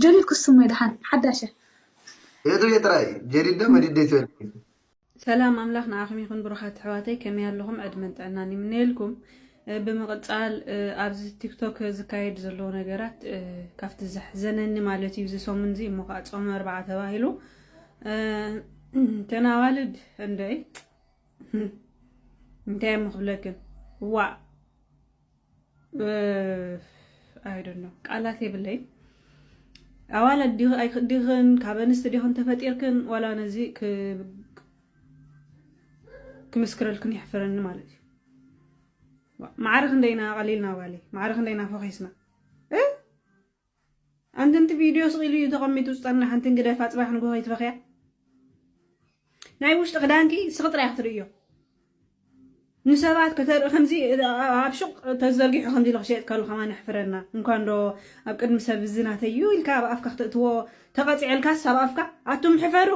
ጀሪድ ክስሙ ይድሓን ሓዳሸ የቱ የጥራይ ጀሪድ ዶ መዲደይ ትበል ሰላም ኣምላኽ ንዓኹም ይኹን ብሩኻት ኣሕዋተይ፣ ከመይ ኣለኹም? ዕድመን ጥዕናን ይምነየልኩም። እ፣ ብምቕጻል እ፣ ኣብዚ ቲክቶክ ዝካየድ ዘሎ ነገራት እ፣ ካብቲ ዘሕዘነኒ ማለት እዩ፣ እዚ ሰሙን እዚ እሞ ከዓ ጾመ ኣርብዓ ተባሂሉ እ፣ እተን ኣዋልድ እንደይ እንታይ እሞ ክብለክን ዋእ I don't know ቃላት የብለይ። ኣዋልድ ዲኽን ካብ ኣንስቲ ዲኽን ተፈጢርክን ዋላ ነዚ ክምስክረልክን የሕፍረኒ ማለት እዩ። ማዕረ ክንደይና ቀሊልና ጓለይ፣ ማዕረ ክንደይና ፈኺስና። ኣንቲ ንቲ ቪድዮ ስቕ ኢሉ እዩ ተቐሚጡ ዝጸንሕ። ኣንቲ ግደፋ፣ ጽባሕ ንግሆ ይትበኽያ። ናይ ውሽጢ ክዳንኪ ስቕ ጥራይ ክትርእዮ። ንሰባት ከተርኢ ከምዚ ኣብ ሹቕ ተዘርጊሑ ከምዚ ኢሉ ክሸየጥ ከሎ ከማን የሕፍረና። እንኳን ዶ ኣብ ቅድሚ ሰብ እዚ ናተይ እዩ ኢልካ ኣብ ኣፍካ ክተእትዎ ተቐጺዐልካስ ኣብ ኣፍካ ኣቱም ሕፈሩ።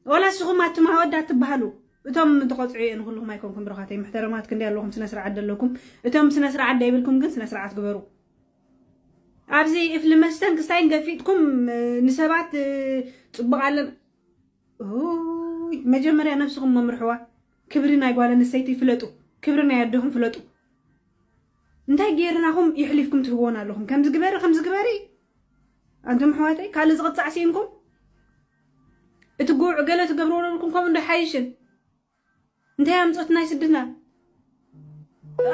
ወላ ንስኹም ኣቱም ኣወዳት ትበሃሉ እቶም ተቐጽዑ እየ ንኩልኹም ኣይኮንኩም ብሩኻተይ ምሕተረማት ክንዲ ኣለኹም ስነ ስርዓት ደለኩም እቶም ስነ ስርዓት ደይብልኩም ግን ስነ ስርዓት ግበሩ። ኣብዚ እፍሊ መስተን ክስታይን ገፊጥኩም ንሰባት ጽቡቕ ኣለን። መጀመርያ ነብስኹም መምርሕዋ። ክብሪ ናይ ጓል ኣንስተይቲ ፍለጡ። ክብሪ ናይ ኣደኹም ፍለጡ። እንታይ ገይርናኹም ይሕሊፍኩም ትህብዎን ኣለኹም? ከምዚ ግበሪ ከምዚ ግበሪ ኣንቱም ኣሕዋተይ ካልእ ዝቕጻዕ ስኢንኩም እቲ ጉዕ ገለ ትገብርዎ ነበርኩም ከምኡ እንዶ ሓይሽን እንታይ ኣምጾት ናይ ስድና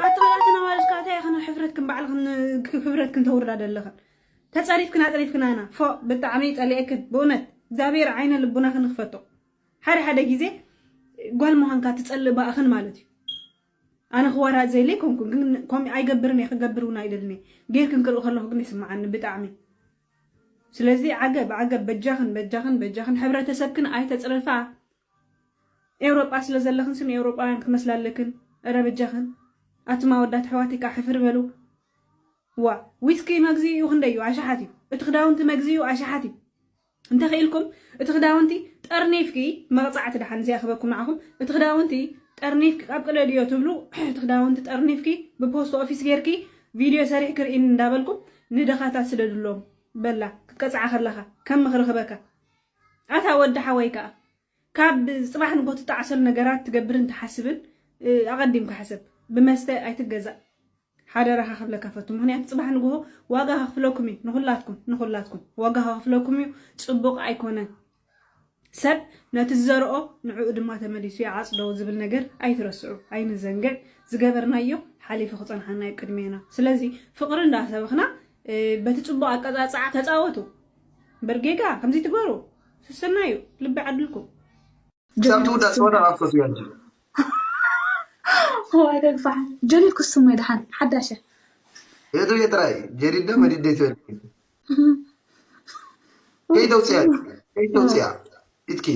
ኣተባዕትን ኣዋልድ ከዓ እንታይ ኢኽን ሕፍረትክን ባዕልኽን ክብረትክን ተውርዳ ዘለኽን ተጸሪፍክን ኣጽሪፍክናና ፎ ብጣዕሚ ጸሊኤክን ብእውነት እግዚኣብሔር ዓይነ ልቡናኽን ንኽፈቶ ሓደ ሓደ ግዜ ጓል ምዃንካ ትጸልእ ባእኽን ማለት እዩ ኣነ ክዋራድ ዘይለ ይኮንኩ ግን ከም ኣይገብርን እየ ክገብር እውን ኣይደልን እየ ጌርክን ክርኢ ከለኹ ግን ይስምዓኒ ብጣዕሚ ስለዚ ዓገብ ዓገብ በጃኽን በጃኽን በጃኽን ሕብረተሰብክን ኣይተፅርፋ ኤውሮጳ ስለ ዘለኽን ስን ኤውሮጳውያን ክትመስላ ኣለክን እረ በጃኽን ኣቱም ኣወዳት ኣሕዋተይ ከዓ ሕፍር በሉ ዋ ዊስኪ መግዝኡ ክንደይ እዩ ኣሽሓት እዩ እቲ ክዳውንቲ መግዝኡ ኣሽሓት እዩ እንተኽኢልኩም እቲ ክዳውንቲ ጠርኒፍኪ መቕፃዕቲ ደሓን እዚኣ ክበኩም ንዓኹም እቲ ክዳውንቲ ጠርኒፍኪ ካብ ቅደድዮ ትብሉ እቲ ክዳውንቲ ጠርኒፍኪ ብፖስት ኦፊስ ጌርኪ ቪድዮ ሰሪሕ ክርኢን እንዳበልኩም ንደኻታት ስደድሎም በላ ክትቀፅዓ ከለኻ ከም ምኽሪ ክበካ ኣታ ወዲ ሓወይ ከዓ ካብ ፅባሕ ንጎ ትጣዕሰሉ ነገራት ትገብርን ትሓስብን ኣቐዲምካ ሕሰብ ብመስተ ኣይትገዛእ ሓደራኻ ክብለካ ፈቱ ምኽንያቱ ፅባሕ ንግሆ ዋጋ ከኽፍለኩም እዩ ንኹላትኩም ንኹላትኩም ዋጋ ከኽፍለኩም እዩ ፅቡቕ ኣይኮነን ሰብ ነቲ ዝዘርኦ ንዕኡ ድማ ተመሊሱ ይዓፅዶ ዝብል ነገር ኣይትረስዑ ኣይንዘንግዕ ዝገበርናዮ ሓሊፉ ክፀንሓና እዩ ቅድሜና ስለዚ ፍቕሪ እንዳሰበኽና በቲ ፅቡቕ ኣቀፃፅዓ ተፃወቱ በርጌጋ ከምዚ ትግበሩ ስሰና እዩ ልቢ ዓድልኩም ክሳብ ትውዳእ ፀወታ ካብ ትፈትውያ እንጂ ዋይ ደግፋሕ ጀሊል ክስሙ ይድሓን ሓዳሸ የቱ የጥራይ ጀሪዳ መዲደይ ትበል ከይተውፅያ ከይተውፅያ ኢትኪ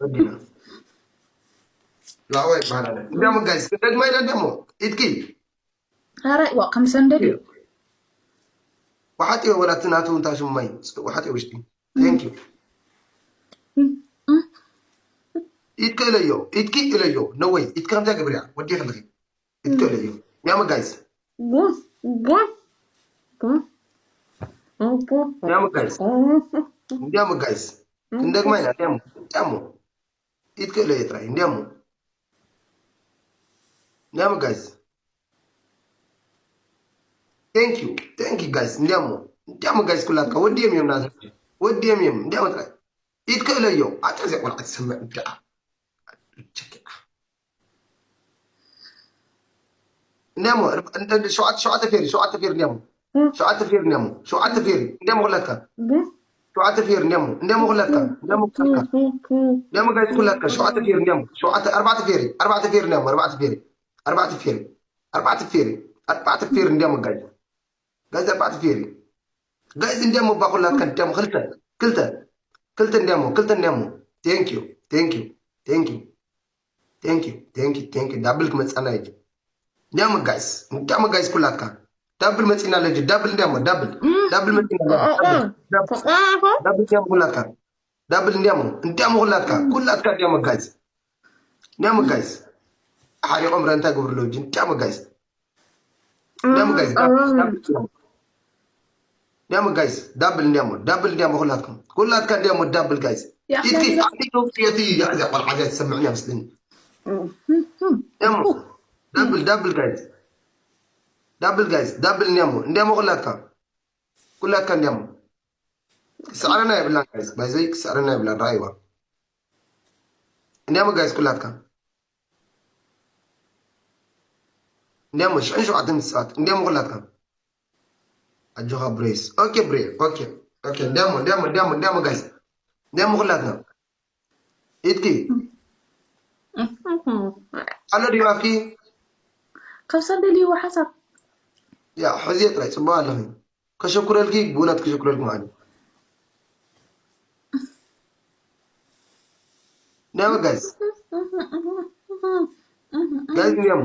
ወዲና ላዕዋ ይበሃል እንዲያሞ ጋይስ ክደግማ ኢለ እንዲያሞ ኢትኪ ራራይ ዋ ከም ሰንደል እዩ ወሓጥዮ ወላ እቲ ናቱ እንታ ሽሙ ማይ ወሓጥዮ ውሽጢ thank you ኢትክእለዮ ኢትኪ እለዮ ነወይ ኢትኪ ከምዚያ ግብርያ ወዲ ከለኺ ኢትክእለዮ ያመ ጋይስ ያመ ጋይስ እንዲያመ ጋይስ እንደግማ ኢና እንዲያሞ እንዲያሞ ኢትክእለዮ ጥራይ እንዲያሞ እንዲያመ ጋይስ thank you thank you guys እንዲያሞ እንዲያሞ ጋይስ ኩላትካ ወዲዮም እዮም ናት ወዲዮም እዮም እንዲያሞ ጥራይ ኢትክእለዮ ኣታ እዚኣ ቆልዓ ትሰምዕ ብድዓ ቸኪዓ እንዲያሞ ሸውዓተ ሸውዓተ ፌሪ ሸውዓተ ፌሪ እንዲያሞ ሸውዓተ ፌሪ እንዲያሞ ሸውዓተ ፌሪ እንዲያሞ ኩላትካ ሸውዓተ ፌሪ እንዲያሞ እንዲያሞ ኩላትካ እንዲያሞ ኩላትካ እንዲያሞ ጋይስ ኩላትካ ሸውዓተ ፌሪ እንዲያሞ ሸውዓተ ኣርባዕተ ፌሪ ኣርባዕተ ፌሪ እንዲያሞ ኣርባዕተ ፌሪ ኣርባዕተ ፌሪ ኣርባዕተ ፌሪ ኣርባዕተ ፌሪ እንዲያሞ ጋይስ ጋይስ ኣርባዕተ ፌሪ ጋይስ እንዲያሞ እባ ኩላትካ እንዲያሞ ክልተ ክልተ ክልተ እንዲያሞ ክልተ እንዲያሞ thank you thank you thank you thank you thank you thank you ዳብል ክመጻና ይጅ እንዲያሞ ጋይስ እንዲያሞ ጋይስ ኩላትካ ዳብል መጺና ለጅ ዳብል እንዲያሞ ዳብል ዳብል መጺና ዳብል እንዲያሞ ኩላትካ ዳብል እንዲያሞ እንዲያሞ ኩላትካ ኩላትካ እንዲያሞ ጋይስ እንዲያሞ ጋይስ ሓሪቆም ረንታ ግብርሎ ጅ እንዲያሞ ጋይስ እንዲያሞ ጋይስ እንዲያሞ ጋይስ ዳብል እንዲያሞ ዳብል እንዲያሞ ኩላትኩም ኩላትካ እንዲያሞ ዳብል ጋይስ። ኢትኪ ኣቲ ቶክቲ የቲ ያዛ ቆልዓ ዚያ ትሰምዕኒ መስልኒ። እንዲያሞ ዳብል ዳብል ጋይስ ዳብል ጋይስ ዳብል እንዲያሞ እንዲያሞ ኩላትካ ኩላትካ እንዲያሞ ክስዕረና የብላን ጋይስ። ባይዘይ ክስዕረና የብላን። ረኣይዋ እንዲያሞ ጋይስ ኩላትካ እንዲያሞ ሽሕን ሸውዓተን ሰባት እንዲያሞ ኩላትካ ኣጆኻ ብሬስ። ኦኬ ብሬ ኦኬ ኦኬ እንዲያሞ እንዲያሞ እንዲያሞ እንዲያሞ ጋይስ እንዲያሞ ኩላትና ኢትኪ ኣሎ ድዩ ኣፍኪ? ካብ ሰብ ደልይዎ ሓሳብ ያ ሕዝየ ጥራይ ጽቡቅ ኣለኺ። ከሸኩረልኪ ብእውነት ከሸኩረልኪ ማለት እንዲያሞ ጋይስ ጋይስ እንዲያሞ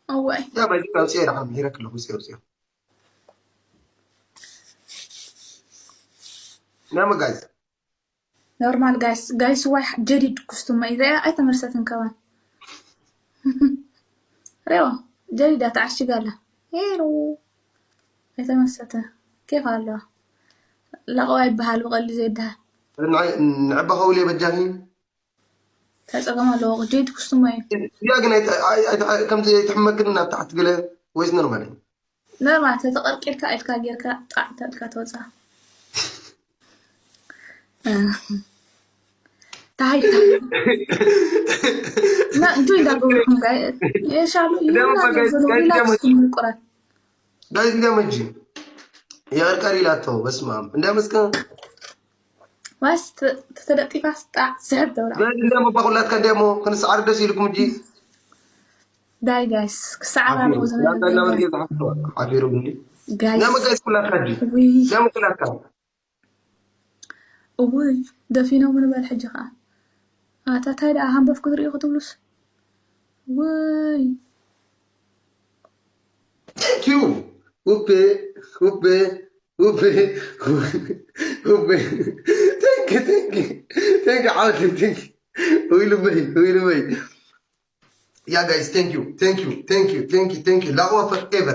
እዋይ ያ ባይ ዲካ ውፅኦ ኢልካ ምሒረክ ኣለኹ ውፅኦ ውፅኦ እንዲያሞ ጋይስ ኖርማል ጋይስ ጋይስ ዋይ ጀዲድ ኩስቱማ ኢዘያ ኣይተመርሰትን ከማን ሬዋ ጀዲዳ ተዓሽጋ ኣላ ሄሩ ኣይተመርሰተ ኬፍ ኣለዋ ለቐዋ ይበሃል ብቐሊ ዘይበሃል ንዕባ ከውል የበጃኺ ተፀገም ኣለዎ ጀዲድ ኩስቱማ እዩ ያ ግን ከምዚ ኣይትሕመክን ናብ ታሕቲ ገለ ወይስ ኖርማል እዩ ኖርማል ተተቐርቂርካ ኢድካ ጌርካ ጣዕ ተልካ ተወፅኣ ታሃይታ እንታይ እንዳገበርኩም የሻሉ ይላሉ ምቁራት ጋይስ እንዲያ መጂ የቐርቀር ኢላቶ በስማም እንዲያ መስከ ዋስ ተተደቂፋ ስጣዕ ስሕብ ተብላ ጋይስ እንዲያ መባኩላትካ እንዲያሞ ክንስዓር ደስ ኢልኩም እጂ ዳይ ጋይስ ክሰዓር ኣለዎ ሓፊሩ እንዲ ጋይስ ናመ ጋይስ ኩላትካ እጂ ናመ ኩላትካ እውይ ደፊኖም ንበል ሕጂ ከዓ ኣታ ታይ ደኣ ሃንበፍ ክትሪኦ ክትብሉስ ውይ Thank you. ውቤ ውቤ ውቤ ውቤ Thank you, thank you, thank you, ዓወት thank you. ውይ ልበይ ውይ ልበይ Yeah, guys, thank you, thank you, thank you, thank you, thank you. ላእዋ forever.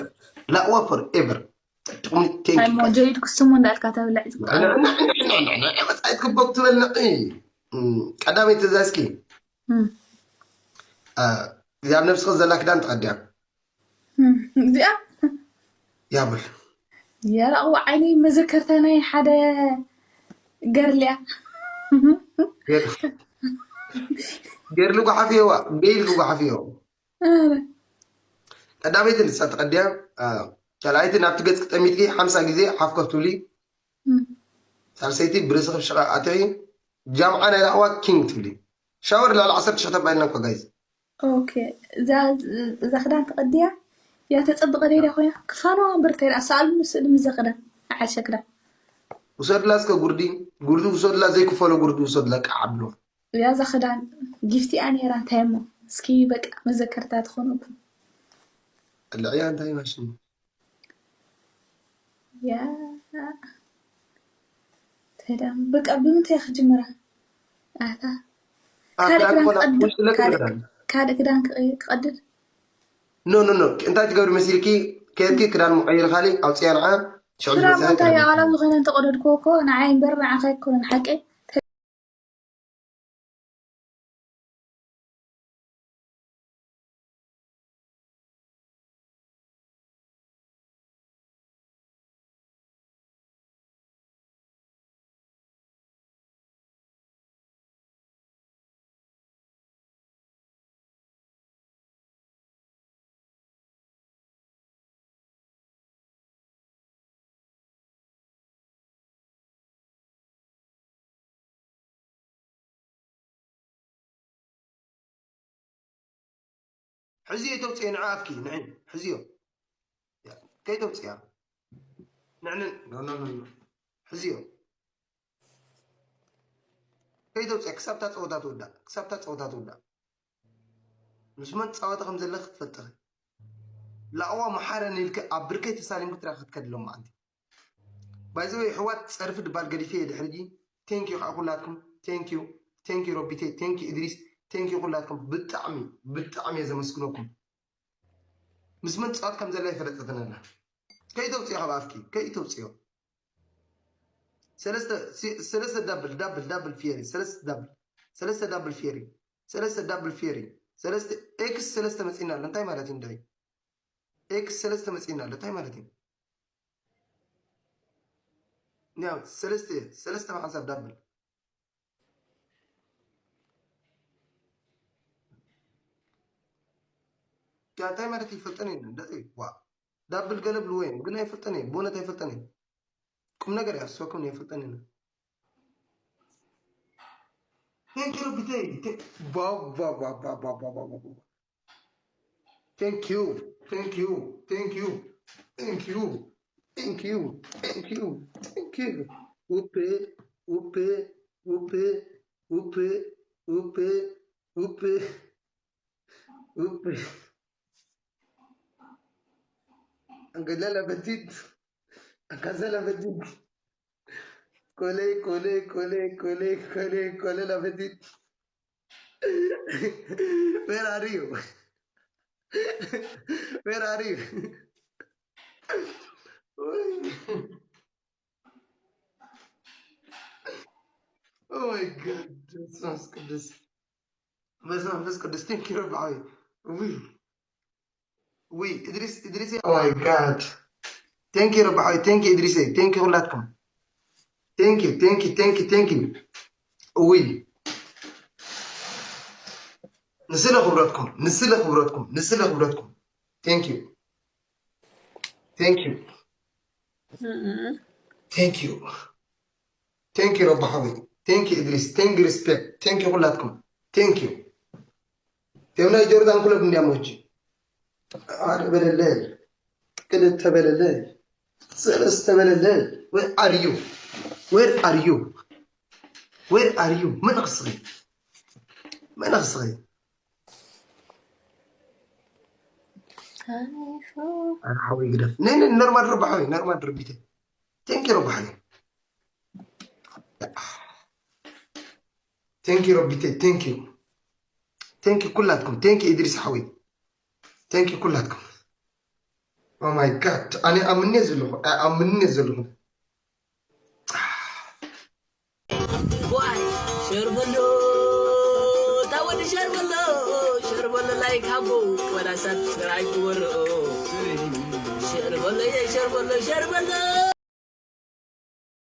ላእዋ forever. ጥቕሚ thank you. ጀዲድ ክስሙ እንዳልካ ተብልዕ መፃኢት ክበብ ትበልዕ ቀዳመይ ትእዛዝኪ እዚኣ ኣብ ነብስኺ ዘላ ክዳን ተቐድያ እዚኣ ያብል የራእዋ ዓይነይ መዘከርታ ናይ ሓደ ገርልያ ገርሊ ጓሓፍየዋ ገይል ጓሓፍየዋ ቀዳመይቲ ንሳ ተቐድያ ካልኣይቲ ናብቲ ገጽ ክጠሚትኪ ሓምሳ ግዜ ሓፍ ከፍ ትብሊ ሳልሰይቲ ብርእሲ ክብ ሽቓ ኣትኺ ጃምዓ ናይ ላዕዋ ኪንግ ትብሊ ሻወር ላዕሊ ዓሰርተ ሽሕ ተባሂልና እኮ ጋይዝ ኦኬ እዛ እዛ ክዳን ተቐድያ እያ ተጸብቐ ደይዳ ኮይና ክፋንዋ እምበር እንታይ ደኣ ሰኣሉኒ ስእሊ ምዛ ክዳን ዓሸ ክዳን ውሰድላ እስከ ጉርዲ ጉርዲ ውሰድላ ዘይክፈሎ ጉርዲ ውሰድላ ቃዓ ብሎ እዛ እዛ ክዳን ጊፍቲ እያ ነይራ እንታይ እሞ እስኪ በቃ መዘከርታ ትኾነኩም ቅልዕያ እንታይ ማሽን ያ ተዳም በቃ ብምንታይ ክጅምራ ኣታ ካልእ ክዳን ክቐድድ ካልእ ክዳን ክቐድድ ኖ ኖ ኖ እንታይ ትገብሪ መሲልኪ ከየድኪ ክዳን ምቀይር ካሊ ኣውፅያ ንዓ ሽዑ ክዳን ዝመፅእ እንታይ ኣባላት ዝኾነ እንተቐደድክዎ እኮ ንዓይ እምበር ንዓኻ ኣይኮነን ሓቀይ ሕዝዮ ይተውፅዮ ንዓ ኣፍኪ ንዒ ሕዝዮ ከይተውፅያ ንዕንን ኖ ኖ ኖ ኖ። ሕዝዮ ከይተውፅያ ክሳብታ ፀወታ ትውዳእ ክሳብታ ፀወታ ትውዳእ ምስ መን ትፃወቲ ከም ዘለኺ ክትፈልጥኺ ላእዋ መሓረኒ ኢልኪ ኣብ ብርከይ ተሳሊምኪ ትራኺ ክትከድሎም መዓንቲ ባይዘወይ ኣሕዋት ፀርፊ ድባል ገዲፈ እየ ድሕሪ ሕጂ thank you ከዓ ኩላትኩም thank you thank you ረቢተይ thank you እድሪስ Thank you ኩላትኩም። ብጣዕሚ ብጣዕሚ እየ ዘመስግነኩም። ምስ መን ትፃወት ከም ዘላ ይፈለጠትን ኣላ። ከይተውፅኦ ካብ ኣፍኪ ከይተውፅኦ። ሰለስተ ሲ- ሰለስተ ዳብል ዳብል ዳብል ፊየሪ ሰለስተ ዳብል ሰለስተ ዳብል ፊየሪ ሰለስተ ዳብል ፊየሪ ሰለስተ ኤክስ ሰለስተ መፂና ኣሎ። እንታይ ማለት እዩ? እንታይ ኤክስ ሰለስተ መፂና ኣሎ። እንታይ ማለት እዩ? ያው ሰለስተ ሰለስተ ብሓንሳብ ዳብል እንታይ ማለት ይፈልጠን የለን። ደቂ ዋ ዳብል ገለ ብልዎ እዮም ግን ኣይፈልጠን እዮም። ብእውነት ኣይፈልጠን እዮም። ቁም ነገር እያ እሶኩም ኣይፈልጠን የለን። Thank you ብተይ ባባባባባባባባባ Thank you, thank you, thank you, thank you, thank you, thank you, thank you. Upe, upe, upe, upe, upe, upe, upe. Angalala petit, angalala petit. Kole, kole, kole, kole, kole, kole la petit. Where are you? Where are you? Oh my God. Jesus Christ. በስመ መንፈስ ቅዱስ። Thank you ረቢ ሓወይ። ውይ ውይ እድሪስ እድሪስ። Oh my God. Thank you ረቢ ሓወይ። Thank you እድሪስ። Thank you ኩላትኩም። Thank you thank you thank you thank you። ውይ ንስለ ክብረትኩም ንስለ ክብረትኩም ንስለ ክብረትኩም። Thank you thank you thank you thank you ረቢ ሓወይ። Thank you እድሪስ። Thank you respect። Thank you ኩላትኩም። Thank you። ቴምናይ ጆርዳን ክለብ እንዲያም ወጂ ሓደ በለለይ ክልተ በለለይ ሰለስተ በለለይ። Where are you? Where are you? Where are you? መን ክስኺ መን ክስኺ ሓወይ ግደፍ ነይ ነይ ኖርማል ረባሓወይ ኖርማል ረቢተ። Thank you ረባሓወይ። Thank you ረቢተ። Thank you thank you ኩላትኩም። Thank you እድሪስ ሓወይ። Thank you ኩላትኩም። Oh my God ኣነ ኣምኔ ዘለኹ ኣምኔ ዘለኹ። ዋይ ሸርበሎ ታወዲ ሸርበሎ ሸርበሎ ላይክ ሃቦ ወላ ሳብስክራይብ ግበርኦ። ሸርበሎ የሸርበሎ ሸርበሎ